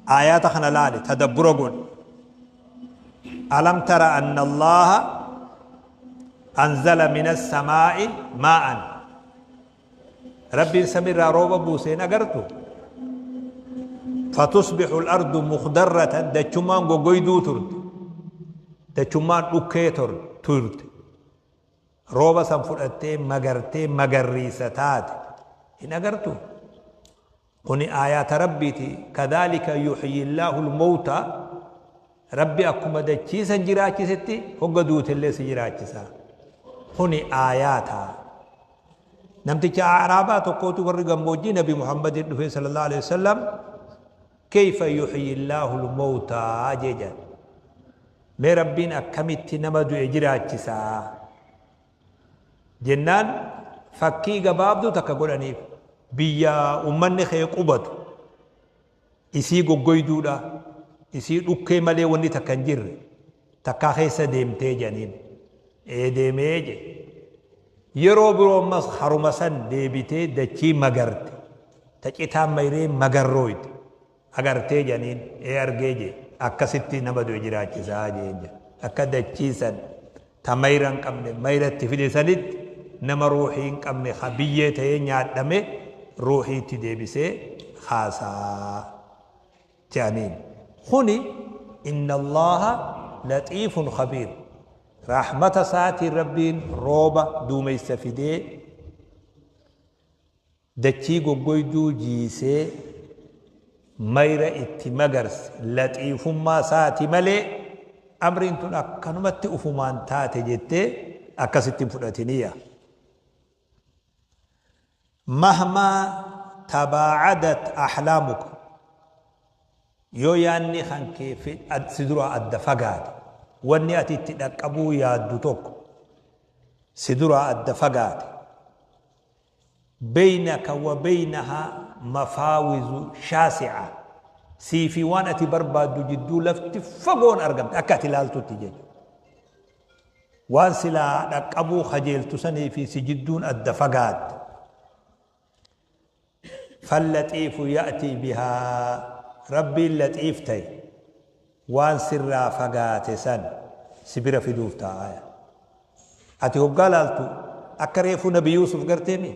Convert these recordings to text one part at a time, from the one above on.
Aayaata kana laali, tadabbura godhi. Alam tara anna Allaaha anzala mina samaa'i maa'an. Rabbiin samiirraa rooba buuse hin agartu? Fatusbihu al-ardu mukhdarratan, dachummaan goggoyduu turte. Dachummaan dhukkee turte. Rooba san fudhattee magartee magarriisa taate. Hin agartu? Kuni aayaata Rabbiiti. Kadhaalika yuhyi Allaahu al-mawta. Rabbi akkuma dachii san jiraachisetti hogga duutellee si jiraachisa. Kuni aayaata. Namticha A'raabaa tokkootu warri gammoojjii Nabi Muhammadin dhufee sallallahu alaihi wasallam, kayfa yuhyi Allaahu al-mawta jee jedhan. Mee Rabbiin akkamitti nama du'e jiraachisa? Jennaan fakkii gabaabduu takka godhaniif. Biyya ummanni kee qubatu isii goggoyduudha, isii dhukkee malee wanni takka hin jirre takkaa keessa deemtee jedhaniin. Ee, deemee jedhe. Yeroo biroo ammas haruma san deebitee dachii magarte ta citaan mayree magarrooyte agartee jedhaniin. Ee, argee jedhe. Akkasitti nama du'e jiraachisaa jeen jedhe. Akka dachii san ta mayra hin qabne mayra itti fide sanitti, nama ruuhii hin qabne ka biyyee ta'ee nyaadhame ruuhii itti deebisee kaasaa jedhaniin. Kuni inna Allaaha laxiifun khabiir. Rahmata isaatiin Rabbiin rooba duumessa fidee dachii goggoyduu jiisee mayra itti magarse laxiifummaa isaati malee amriin tun akkanumatti ufumaan taate jettee akkasitti hin fudhatiniya. Mahmaa tabaacadat ahlaamuka, yoo yaanni kan kee si duraa adda fagaate, wanni ati itti dhaqqabuu yaaddu tokko si duraa adda fagaate, beynaka wa beynahaa mafaawizu shaasi'a, sii fi waan ati barbaaddu jidduu lafti fagoon argamte akka ati ilaaltutti jechuudha. Waan silaa dhaqqabuu kajeeltu sanii fi si jidduun adda fagaatte. Fallaxiifu ya'tii bihaa, Rabbiin laxiif ta'e waan sirraa fagaate san si bira fiduuf taa'aya. Ati hoggaa laaltu akka reefuu Nabi Yuusuf garteemi,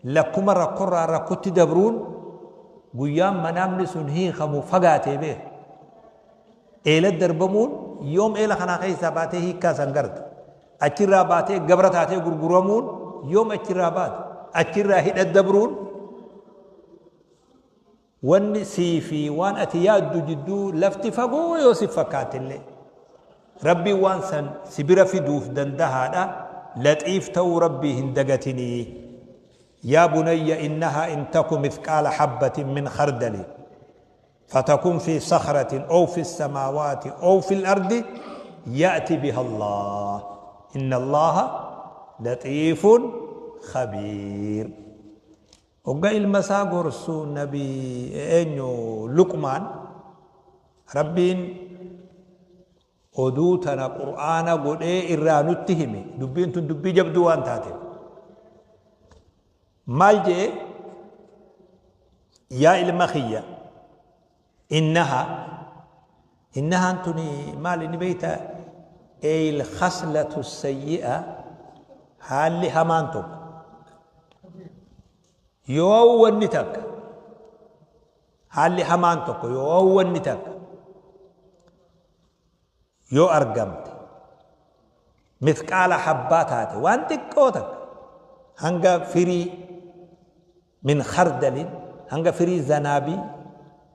lakkuma rakkorraa rakkotti dabruun guyyaan manaamni sun hiikamu fagaatee beeka. Eela darbamuun yoom eela kanaa keessaa baatee hiikkaa san garta? Achirraa baatee gabra taatee gurguramuun yoom achirraa baate? Achirraa hidha dabruun, wanni sii fi waan ati yaaddu jidduu lafti fagoo yoo si fakkaatillee, Rabbiin waan san si bira fiduuf dandahaadha. Laxiif ta'uu Rabbii hin dagatinii. Yaa bunayya, innahaa in taku mithqaala habbatin min khardali fatakun fi sakhratin ow fi samaawaati ow fi al-ardi ya'ti biha Allah, inna Allaha laxiifun khabiir. Hogga ilma isaa gorsu Nabi eenyu, Luqmaan, Rabbiin oduu tana Qur'aana godhee irraa nutti hime. Dubbiin tun dubbii jabduu waan taateef maal jee? Yaa ilma kiyya, innaha, innahaan tuni maal inni beeyta? Eyl khaslatu sayyi'a, haalli hamaan tokko yoo wanni takka, haalli hamaan tokko yoo wanni takka yoo argamte, mithqaala habbaa taate, waan xiqqoo takka, hanga firii min khardalin, hanga firii zanaabii,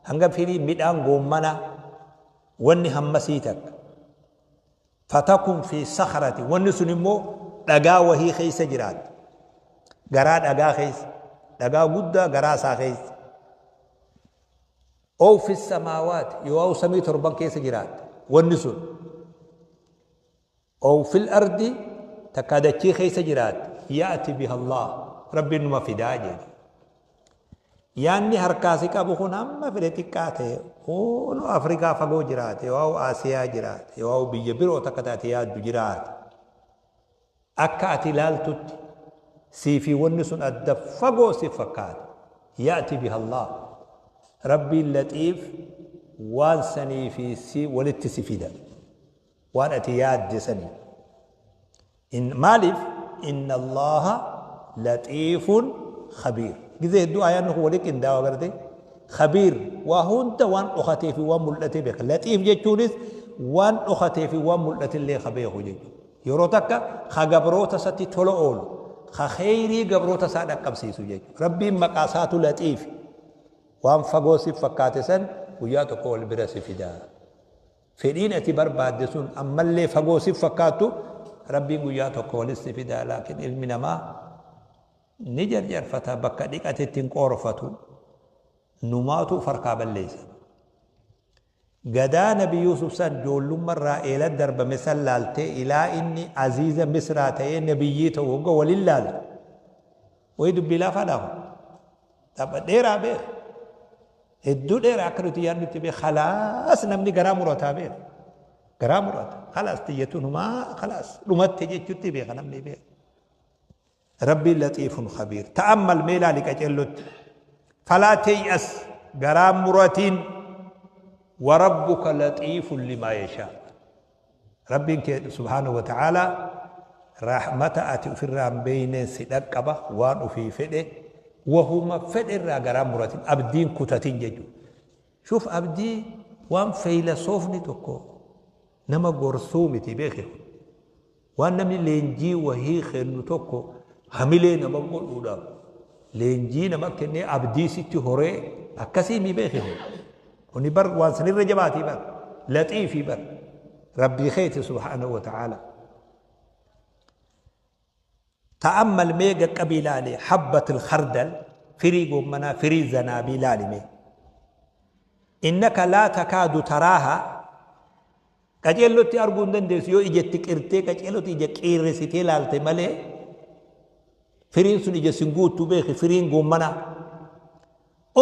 hanga firii midhaan goommanaa, wanni hammasii takka, fatakun fi sakhrati, wanni sun immoo dhagaa wahii keessa jiraatte, garaa dhagaa keessa, dhagaa guddaa garaa isaa keessa, ow fi samaawaati, yoo samii torban keessa jiraatte wanni sun, ow fil ardi, takkaa dachii keessa jiraatte, ya'ti biha Allah, Rabbiin numa fidaa jedhe. Yaanni harkaa si qabu kun hamma fedhe xiqqaa ta'e, hono Afrikaa fagoo jiraate, yoo Aasiyaa jiraate, yoo biyya biroo takka taate yaaddu jiraate, akka ati ilaaltutti sii fi wanni sun adda fagoo si fakkaate, ya'ti biha Allah, Rabbiin laxiif. Waan sanii fi si walitti si fida. Waan ati yaadde sanii. Maaliif? Inna Allaaha laxiifun khabiir. Gizee hedduu aayaanni kun walitti qindaawa garte. Khabiir waa hunda waan dhokatee fi waan mul'ate beeka. Laxiif jechuunis waan dhokatee fi waan mul'ate illee ka beeku jechuudha. Yeroo takka ka gabroota isatti tola oolu, ka kheyrii gabroota isaa dhaqqabsiisu jechuudha. Rabbiin maqaa isaatu laxiif. Waan fagoo si fakkaate san guyyaa tokko wal bira si fida. Fedhiin ati barbaadde sun ammallee fagoo si fakkaattu, Rabbiin guyyaa tokko walis si fida. Laakiin ilmi namaa ni jarjarfata, bakka dhiqatetti hin qoorfatu, numaatu uf harkaa balleessa. Gadaa Nabi Yuusuf san joollummarraa eela darbame san laaltee ilaa inni aziiza Misraa ta'ee nabiyyii ta'u hogga walin laaltu, wayi dubbii laafaadhaa kun? Tapha dheeraa beek. Hedduu dheeraa akka nuti yaadnutti beek. Khalaas, namni garaa murataa beek. Garaa murata. Khalaas, tiyyatuun humaa khalaas dhumatte jechutti beeka namni beek. Rabbiin laxiifun khabiir. Ta'ammal, mee ilaali qaceellotti. Falaa teey'as, garaa muratiin. Warabbuka laxiifun limaa yashaa. Rabbiin kee subhaanahu wa ta'aalaa rahmata ati ofirraa hin beeyneen si dhaqqaba waan ofii fedhe. Wahuma fedhe irraa garaa muratin, abdiin kutatin jechuudha. Shuuf, abdii waan feeylasoofni tokko nama gorsuu miti beeki. Waan namni leenjii wahii kennu tokko hamilee nama godhuudhaaf leenjii nama kennee abdii sitti horee akkasii mi beeki kun. Kuni bar waan sanirra jabaatii bar. Laxiifii bar. Rabbii keeti subhaanahu wa ta'ala. Ta'ammal, mee gaqqabii ilaali, habbatil khardal, firii goommanaa, firii zanaabii ilaali mee. Innaka laa takaadu taraaha, qaceellotti arguu hin dandeessu yoo ija itti qirtee, qaceellotti ija qiirresitee ilaalte malee, firiin sun ija sin guuttu beeki, firiin goommanaa.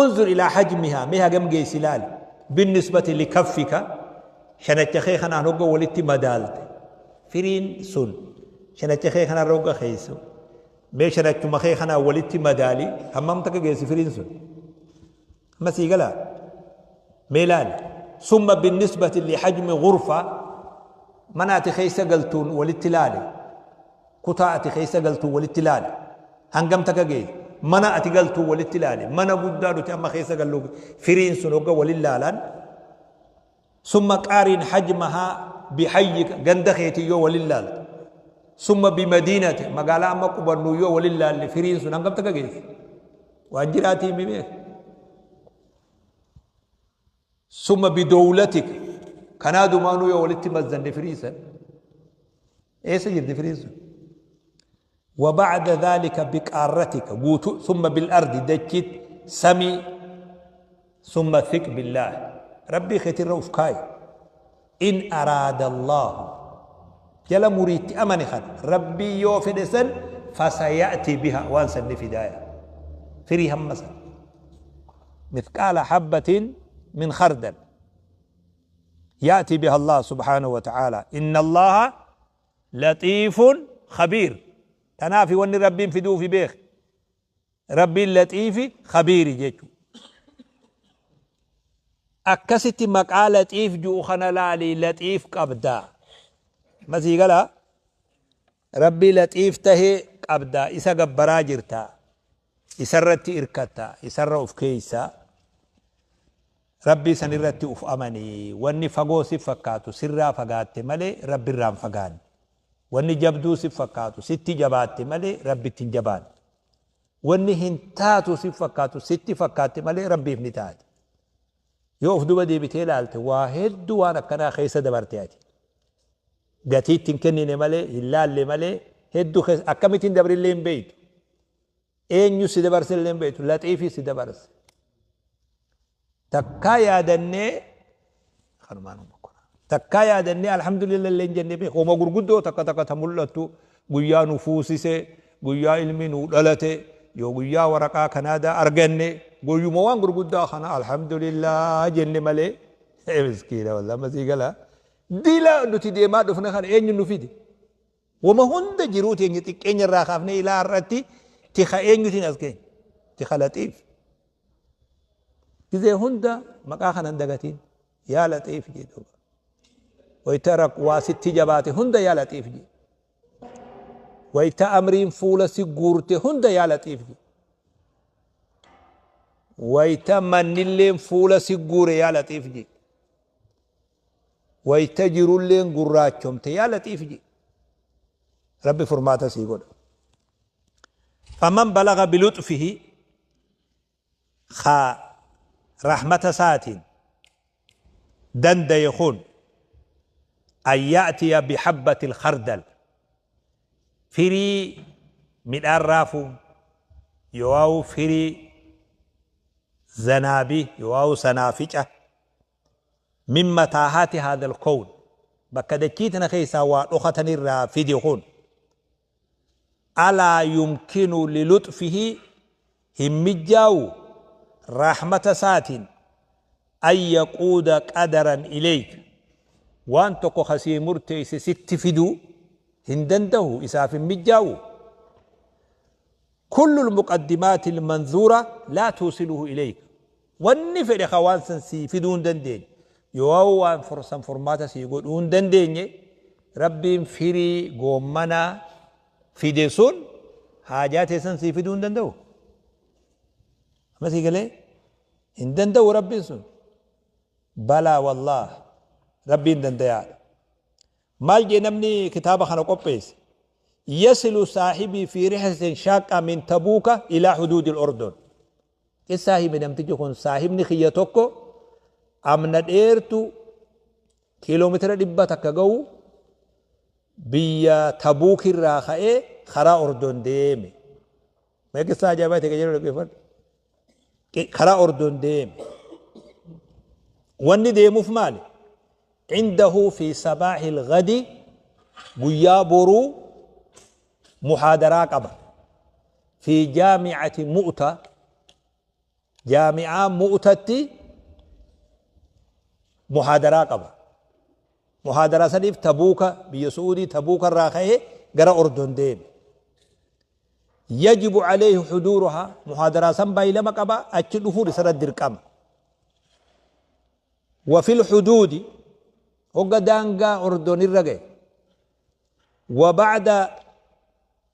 Unzur ilaa hajmihaa, mee hagam geessi ilaali. Binnisbati likaffika, shanacha kee kanaan hogga walitti madaalte, firiin sun shanacha kee kanarra hogga keeysu, mee shanachuma kee kanaan walitti madaali, hammam takka geessi firiin sun? Amma sii galaa? Mee ilaali. Summa binnisbati lihajmi gurfa, mana ati keessa galtuun walitti ilaali. Kutaa ati keessa galtuun walitti ilaali. Hangam takka geesse? Mana ati galtuun walitti ilaali. Mana guddaa nuti amma keessa gallu firiin sun hogga walin laalan. Summa qaariin hajmahaa bihayyika, ganda keetii yoo walin laalte. Summa bimadiinate, magaalaa amma qubannu yoo walin laalle, firiin sun hangam takka geesse? Waan jiraatii himi beek. Summa bidowlatik, kanaa dumaanuu yoo walitti mazzanne, firii san eessa jirti firiin sun? وبعد ذلك بقارتك guutu، ثم بالأرض، dachit، samii. ثم ثق بالله، Rabbii keetirra uf kaayi. إن أراد الله، jala muriitti amane kana, Rabbii yoo fedhe san فسيأتي بها، waan san ni fidaaya, firii hamma san، مثقال حبة من خردل يأتي بها الله سبحانه وتعالى. إن الله لطيف خبير. Tanaafi wanni Rabbiin fiduufi beek. Rabbiin laxiifi khabiiri jechu. Akkasitti maqaa laxiif ju'u kana laali, laxiif qabdaa masii galaa. Rabbii laxiif tahee qabdaa, isa gabbaraa jirta, isarratti irkatta, isarra uf keeysa. Rabbii san irratti uf amanii. Wanni fagoo si fakkaatu sirraa fagaatte malee Rabbi irraa hin fagaanne. Wanni jabduu si fakkaatu sitti jabaatte malee Rabbitti hin jabaanne. Wanni hin taatu si fakkaatu sitti fakkaatte malee Rabbiif ni taate. Yoo of duba deebitee ilaalte, waa hedduu waan akkanaa keessa dabarte ati. Gatii itti hin kennine malee, hin laalle malee, hedduu keessa akkamittiin dabrillee hin beeytu. Eenyu si dabarse illee hin beektu, laxiifii si dabarse. Takkaa yaadannee kanumaan takkaa yaadannee alhamdulillah illee hin jenne beeku. Homa gurguddoo takka takka ta mul'attu, guyyaa nu fuusise, guyyaa ilmi nu dhalate, yoo guyyaa waraqaa Kanaadaa arganne, guyyuma waan gurguddaa kana alhamdulillah jenne malee, miskiina wallah masii gala. Dila nuti deemaa dhufne kana eenyu nu fide? Wama hunda jiruu teenya xiqqeenya irraa kaafnee ilaa har'atti tika eenyutiin as geenye? Tika laxiif. Gizee hunda maqaa kana hin dagatiin. Yaa Laxiif jee duuba. Wayta waa sitti jabaate hunda yaa Laxiif jee. Wayta amriin fuula si guurte hunda yaa Laxiif jee. Wayta mannilleen fuula si guure yaa Laxiif jee. Wayta jirulleen gurraachomte yaa Laxiif jee. Rabbi furmaata sii godha. Faman balaga biluxfihi ka rahmata isaatiin dandaye kun an ya'tiya bihabbati alkhardal firii midhaan raafuu yoo'aawu firii zanaabii yoo'aawu sanaafica min mataahaati haadha alkown bakka dachii tana keessaa waa dhokatan irraa fide kun Alaa yumkinu liluxfihi hin mijjaawu rahmata isaatiin an yaquuda qadaran ileyk waan tokko ka sii murteeyse sitti fiduu hin dandahu isaaf hin mijjaawu? Kullu lmuqaddimaati lmanzuura laa tuusiluhu ileyk Wanni fedhe ka waan san sii fiduu hin dandeenye, yoo waan san furmaata sii godhuu hin dandeenye, Rabbiin firii goommanaa fide sun haajaa tee san sii fiduu hin danda'u? Amma sii galee? Hin danda'u Rabbiin sun. Balaa wallaah Rabbiin dandayaadha. Maal jee namni kitaaba kana qopheesse? Yasilu saahibii fi rihlatin shaaqqa min Tabuuka ilaa huduudil Ordon. Qissaa hime namtichi kun saahibni kiyya tokko amna dheertu kiiloomeetira 100 ga'u biyya Tabuuk irraa ka'ee karaa Ordon deeme. Mee qissaa ajaa'ibaa ta'e jedhu dhaggeeffadhu. Karaa Ordon deeme. Wanni deemuuf maali? Indahu fi sabaahil gadi guyyaa boruu muhaadaraa qaba. Fi jaami'ati Mu'ta, jaami'aa Mu'tatti muhaadaraa qaba. Muhaadaraa saniif Tabuuka, biyya Su'uudii Tabuuka irraa ka'ee gara Ordon deeme. Yajibu alayhi huduuruhaa, muhaadaraa san baay'ilama qaba, achi dhufuun isarra dirqama. Wa fil huduudi, hogga daangaa Ordon irra gahe, Wa ba'da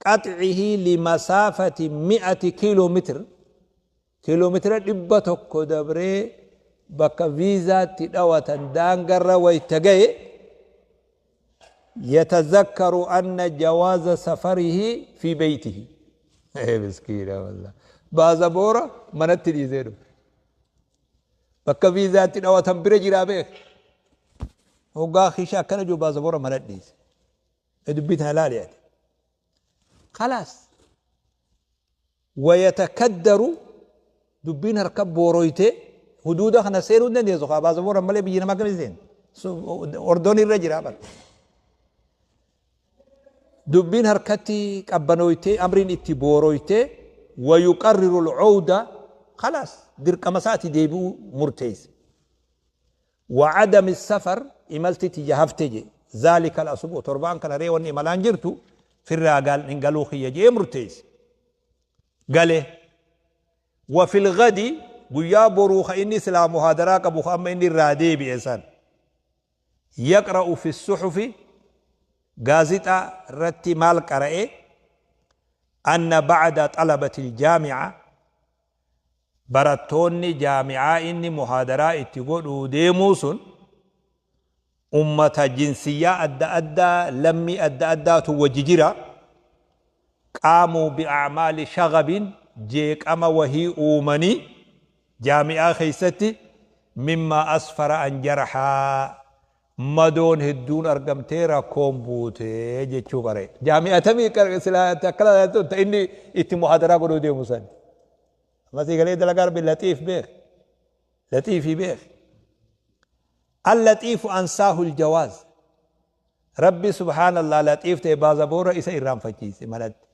qax'ihi limasaafati mi'ati kiiloo mitir, kiiloo meetira 100 dabree bakka viizaatti dhawatan daangarra wayta gaye, yatazakkaru anna jawaaza safarihi fi beytihi. Ee miskiina wallah. Baazaboora manatti dhiisee dhufe. Bakka viizaatti dhawatan bira jiraa beek. Hoggaa kisha akkana jiru baazaboora mana dhiise. Ee dubbii tana laali ati. Khalaas. Wayatakaddaru dubbiin harka booroyte huduuda kana seenuu hin dandeessu kaa baazaboora malee biyyi namaa akkamii seena. Ordoon irra jira bara. Dubbiin harkatti qabbanooytee amriin itti booroytee wayuqarriru al'uuda khalaas dirqama isaati deebi'uu murteeyse. Wa'adami safar imalti tiyya hafte je zaalika al-asbuu torbaan kana ree wanni imalaan jirtu firraa hin galuu kiyya je'ee murteeyse. Gale. Wa fil gadi guyyaa boruu ka inni silaa muhaadaraa qabu ka amma inni irraa deebi'e san. Yaqra'u fi suhufi gaazixaa irratti maal qara'e? Anna ba'da xalabati aljaami'a barattoonni jaami'aa inni muhaadaraa itti godhuu deemuu sun ummata jinsiyyaa adda addaa lammii adda addaatu wajji jira qaamuu bi'acmaali shagabin jeeqama wahii uumanii Jaami'aa keessatti mimmaa asfara an jarhaa madoon hedduun argamtee rakkoon buute jechuu qara'e. Jaami'a tamii silaa akkana ta inni itti muhaadaraa godhuu deemu san. Amma sii galee dalagaa rabbi laxiif beek. Laxiifii beek. Al-laxiifu ansaahul jawaaz. Rabbi subhaanallah laxiif ta'e baazaboora isa irraanfachiise manatti.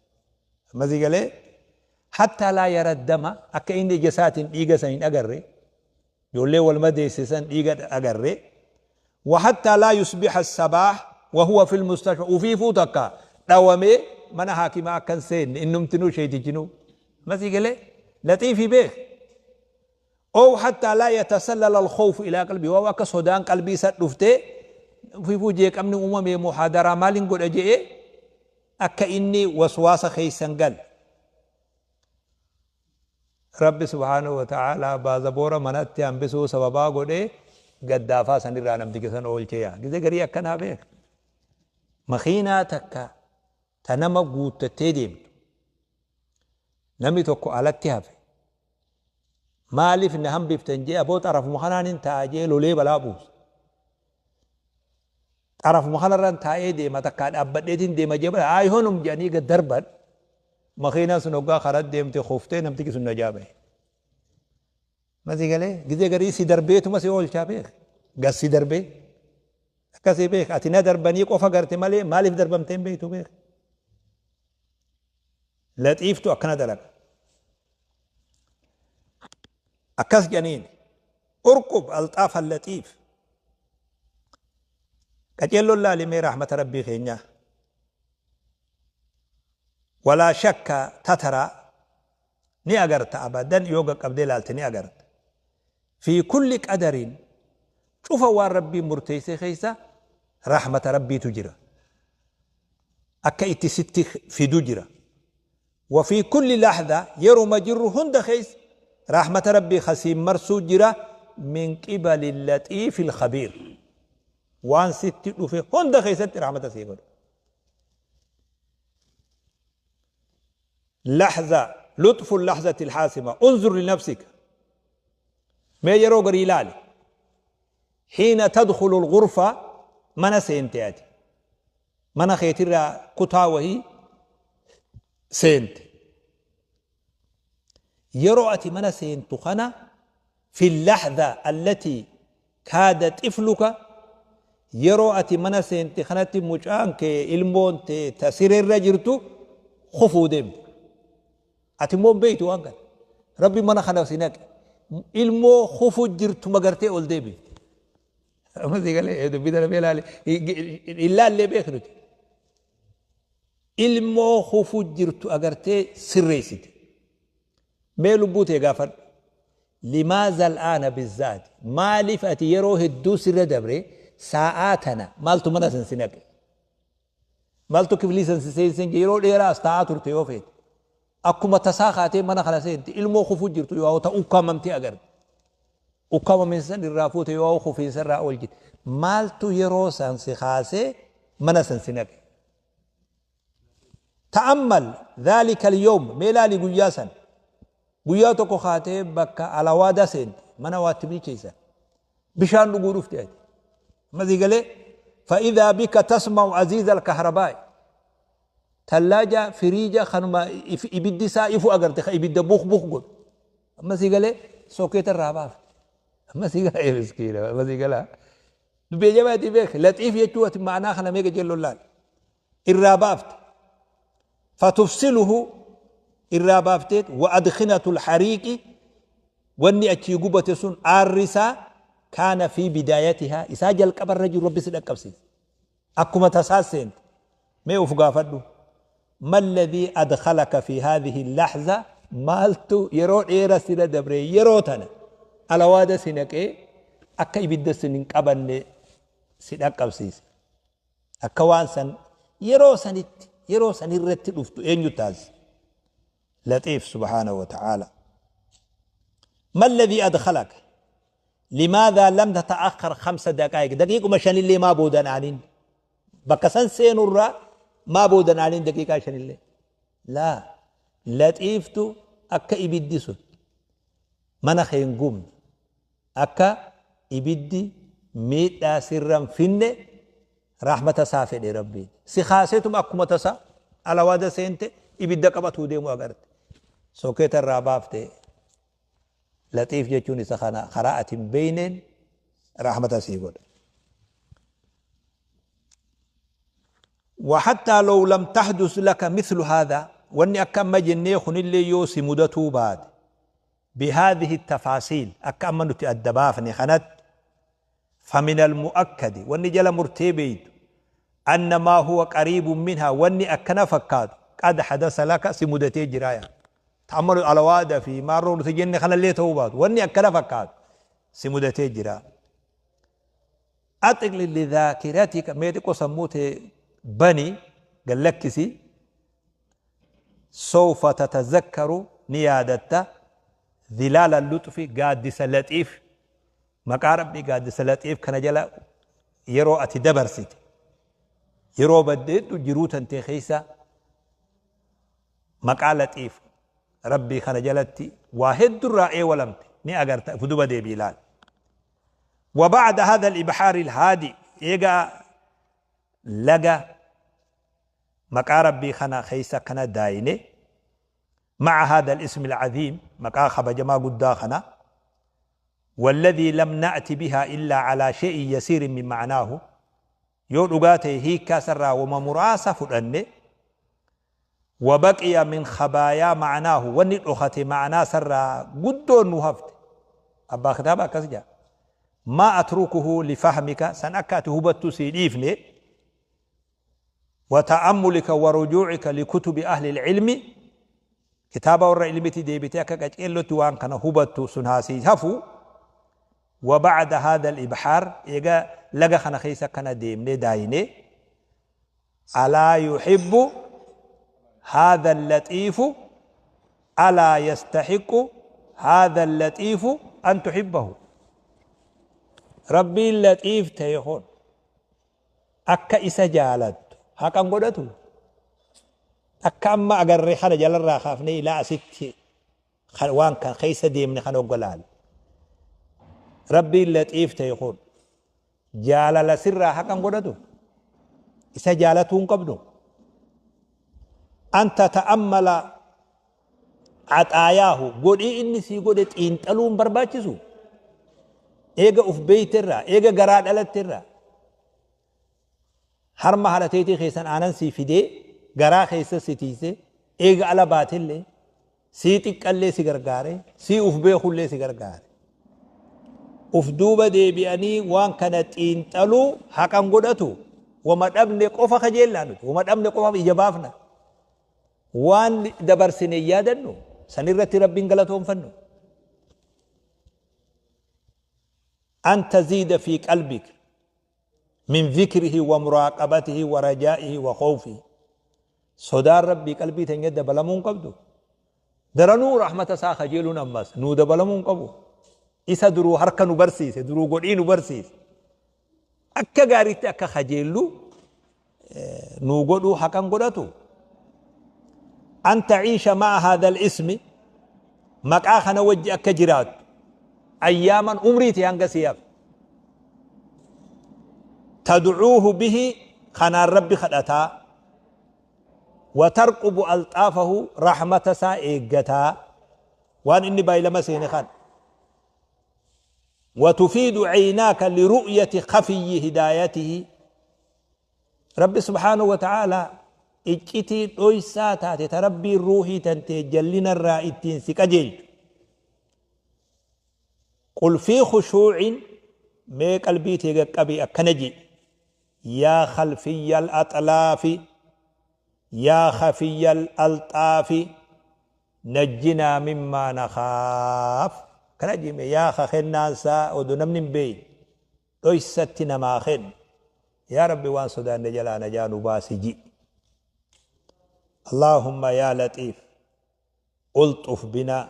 Amma sii galee Hattaa laa yara dama akka inni ija isaatiin dhiiga san hin agarre, ijoollee wal madeesse san dhiiga agarre, wa hattaa laa yusbiha sabaah wa huwa fil mustashfa ufiifuu takka dhawamee mana haakimaa akka hin seenne innumtinuu sheeytichinuu. Amma sii galee? Laxiifii beeki. Ow hattaa laa yatasallala alkhawfu ilaa qalbii, waa akka sodaan qalbii isa dhuftee ufiifuu jeeqamni uumame muhaadaraa maalin godha je'ee akka inni waswaasa keessa hin galle. Rabbi subhaanahu wa ta'aalaa baazaboora manatti hambisuu sababaa godhee gaddaafaa sanirraa namticha san oolchee yaa. Gizee garii akkanaa beeka. Makiinaa takka ta nama guuttattee deemtu. Namni tokko alatti hafe. Maaliif na hambiftan jee aboo xarafuma kanaan hin taa'a jee lolee balaa buusa. Xarafuma kanarraan taa'ee deema takkaa dhaabbadheetiin deema jee balaa ayihonum jedhanii gad darban. Makiinaan sun hoggaa karaa deemte kuftee namtichi sun najaa bahe. Masii galee gizee garii si darbeetuma si oolchaa beek. Gad si darbee. Akkasii beek ati na darbanii qofa garte malee maaliif darbamtee hin beektu beek. Laxiiftu akkana dalaga. Akkas jedhaniin urqub alxaafa laxiif. Qaceelloon laalimee rahmata rabbii keenyaa. Walaa shakka tataraa ni agarta abadan yoo qaqqabdee laalte ni agarta. Fi kulli qadariin cufa waan rabbiin murteessee keessa rahmata rabbiitu jira. Akka itti sitti fidu jira. Wa fi kulli lahza yeruma jirru hunda keessa rahmata rabbii kasiin marsuu jira min qibali laxiifil khabiir. Waan sitti dhufe hunda keessatti rahmata sii godha. Lahza luxfu lahzati alhaasima unzur linafsika mee yeroo garii ilaali hiina tadkhulu alghurfa mana seente ati mana keetirraa kutaa wahii seente Yeroo ati mana seentu kana fi lahza allati kaada xifluka yeroo ati mana seente kanatti mucaan kee ilmoon tee ta sireerra jirtu kufuu deemte. Ati immoo hin beektu waan kana. Rabbi mana kana si naqe. Ilmoo kufu jirtu magartee ol deebifte. Amma si galee dubbii tana mee ilaali. Hin laallee beeknu nuti. Ilmoo kufu jirtu agartee sirreessite. Mee lubbuu tee gaafadhu. Limaaza al'aana bizzaati? Maaliif ati yeroo hedduu sirra dabre saa'aa tana maaltu mana san si naqe? Maaltu kiflii san si seensen yeroo dheeraa as taa'aa turte yoo feete? Akkuma tasaa kaatee mana kana seente ilmoo kufuu jirtu yoo ta ukkaamamtee agarte. Ukkaamaminsa san irraa fuute yoo kufiinsa irraa oolchite. Maaltu yeroo san si kaasee mana san si naqe? Ta'ammal dhaalika al-yawm mee laali guyyaa san. Guyyaa tokko kaatee bakka alawaadaa seente mana waatti bilcheessan. Bishaan dhuguu dhufte ati. Amma sii galee fa'idhaa bika tasma'u aziiza al-kahrabaa'i. Tallaaja firiija kanuma ibiddi isaa ifu agarte ka ibidda buk buk godhu. Amma sii galee sokeeta irraa baafte. Amma sii galee miskiina amma sii galaa. Dubbii jabaatii beek laxiif jechuu ati ma'anaa kana meeqa jelloon laal. Irraa baafte. Fatufsiluhu irraa baafteet wa adkhinatul hariiqi wanni achii gubate sun aarri isaa kaana fi bidaayatihaa isaa jalqabarra jiru rabbi si dhaqqabsiise. Akkuma tasaa seente. Mee uf gaafadhu. Ma alladhii adkhalaka fi haadhihi lahza maaltu yeroo dheera sira dabre yeroo tana alawaada si naqee akka ibidda sin hin qabanne si dhaqqabsiise. Akka waan san yeroo sanitti yeroo sanirratti dhuftu eenyu taasise? Laxiif subhaanahu wa ta'aala. Ma alladhii adkhalaka Limaadhaa lam tata'akhkhar khamsa daqaa'iq daqiiquma shanillee maa booda aanin bakka san seenurraa maa booda aanin daqiiqaa shanillee laa laxiiftu akka ibiddi sun mana kee hin gubne akka ibiddi miidhaa sirra hin finne rahmata isaa fedhe rabbiin si kaaseetuma akkuma tasaa alawaada seente ibidda qabatuu deemu agarte sokeeta irraa baafte Laxiif jechuun isa kana karaa ati hin beeyneen rahmata sii godha. وحتى لو لم تحدث لك مثل هذا واني akka amma jennee kunillee yoo si mudatuu baate بهذه التفاصيل akka amma nuti adda baafne kanatti فمن المؤكد wanni jala murtee beeytu أن ما هو قريب منها wanni akkana fakkaatu قد حدث لك si mudatee jira yaa. Ta amma alawaada fi maarroo nuti jenne kanallee ta'uu baatu. Wanni akkana fakkaatu si mudatee jira. Axli lidhaakiratika, mee xiqqoo sammuu tee bani gad lakkisi. Sawfa tatazakkaru, ni yaadatta, zilaala luxfi, gaaddisa laxiif, maqaa Rabbii gaaddisa laxiif kana jala yeroo ati dabarsite, yeroo badde hedduu jiruu tantee keessa maqaa laxiif Rabbii kana jalatti waa heddurraa eewalamte ni agarta. If duba deebii ilaali. وبعد هذا الإبحار الهادي، eega laga maqaa Rabbii kana keessa kana daayine، مع هذا الاسم العظيم، maqaa kabajamaa guddaa kana، والذي لم نأتي بها إلا على شيء يسير من معناه، yoo dhugaa ta'e hiikkaa sarraa wama muraasa fudhanne، وبقي من خبايا معناه، wanni dhokate ma'anaa sarraa guddoon nu hafte. Abbaa kitaaba akkas jedha. ما أتركه لفهمك، san akka ati hubattu sii dhiifne، وتأملك ورجوعك لكتب أهل العلم، kitaaba warra ilmiti deebitee akka qaceellotti waan kana hubattu sun haa sii hafu. وبعد هذا الإبحار، eega laga kana keessa kana deemne daayine، ألا يحب هذا اللطيف، ألا يستحق هذا اللطيف أن تحبه؟ Rabbiin laxiif ta'e kun akka isa jaalattu haqan godhatu. Akka amma agarree kana jalarraa kaafnee ilaa asitti waan kan keessa deemne kana oggolaale, Rabbiin laxiif ta'e kun jaalala sirraa haqan godhatu, isa jaalatuu hin qabdu. أن تتأمل عطاياه، godhii inni sii godhe xiinxaluun barbaachisu. Eega uf beeyterraa, eega garaa dhalatterraa, harma haadha teetii keessan aanan sii fidee garaa keessa si tiise, eega ala baatellee sii xiqqallee si gargaare, sii uf beekullee si gargaare, uf duuba deebi'anii waan kana xiinxaluu haqan godhatu. Wama dhabne qofa kajeellaa nuti, wama dhabne qofa ija baafna, waan dabarsine yaadannu sanirratti Rabbiin galatoonfannu. أن تزيد في قلبك من ذكره ومراقبته ورجائه وخوفه، sodaan Rabbii qalbii teenya dabalamuu hin qabdu. Daranuu rahmata isaa kajeeluun ammas nuu dabalamuu hin qabu. Isa duruu harka nu barsiise, duruu godhii nu barsiise, akka gaariitti akka kajeellu nuu godhuu haqan godhatu. أن تعيش مع هذا الاسم، maqaa kana wajji akka jiraattu أياما، umrii tee hanga siyaaf، تدعوه به، kanaan Rabbi kadhataa، وترقب ألطافه، rahmata isaa eeggataa, waan inni baay'ilama seene kan، وتفيض عيناك لرؤية خفي هدايته. Rabbi سبحانه وتعالى iccitii dhoysaa taate ta Rabbiin ruuhii tantee jallinarraa ittiin si qajeelchu. قل في خشوع، mee qalbii tee qaqqabii akkana jedhi: يا خلفي الأطلاف، يا خفي الألطاف، نجنا مما نخاف. Kana jime: yaa ka kennaansaa odoo namni hin beeyne dhoysatti namaa kennu, yaa Rabbi, waan sodaanne jalaa najaa nu baasi ji. اللهم يا لطيف الطف بنا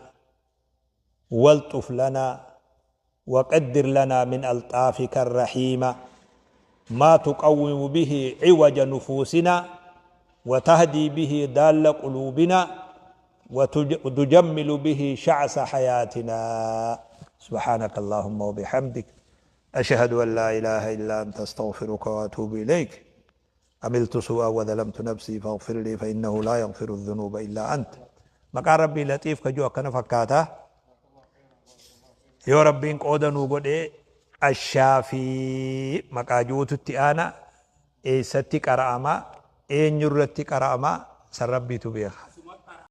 والطف لنا وقدر لنا من ألطافك الرحيمة ما تقوم به عوج نفوسنا وتهدي به ضال قلوبنا وتجمل به شعث حياتنا. سبحانك اللهم وبحمدك، أشهد أن لا إله إلا أنت، أستغفرك وأتوب إليك. عملت سوءا وظلمت نفسي فاغفر لي فإنه لا يغفر الذنوب إلا أنت. Maqaan Rabbii laxiif ka jiru akkana fakkaata. Yoo Rabbiin qooda nuu godhee, Ashaafii maqaa jiruututti aana. Eessatti qara'ama, eenyurratti qara'ama, san Rabbiitu beeka.